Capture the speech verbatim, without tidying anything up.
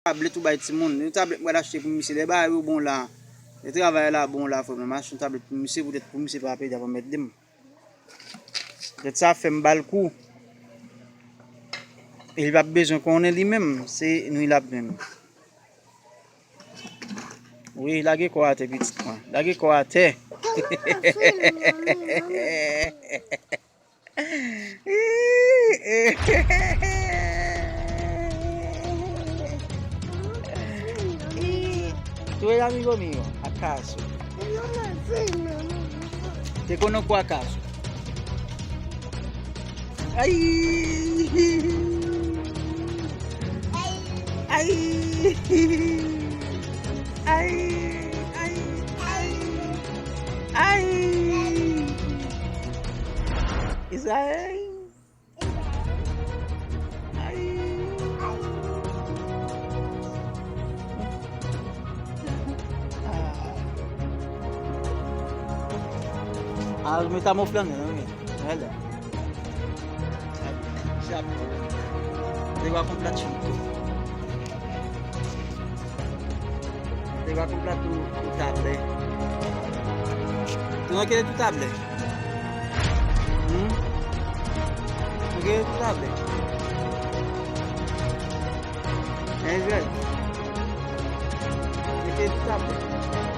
tablèt ou bay timoun. Yon tablèt mwen achte pou misye. Lè bagay yo bon la, lè travay la bon la, frè m, m achte yon tablèt pou misye, poutèt pou misye pa pèdi ap anmède m. Poutèt sa fè m ba l kou. E li p ap bezwen konnen li menm, se nwi l ap jwenn. Wi, lage kò atè, pitit mwen. Lage kò atè. Tu eres amigo mío, ¿acaso? Te conozco acaso. Ay! Ay! Ay! Ay! Ay! Ay! Israel! Ay! Ah. Ah, metamorflan, non, non. Wè la. Chapo. Te va konplat chante. Te va konplat tou, tou tablè. Tou nan kele tou tablè. Hmm? Tou kele tou tablè. Enjè. Tou kele tou tablè.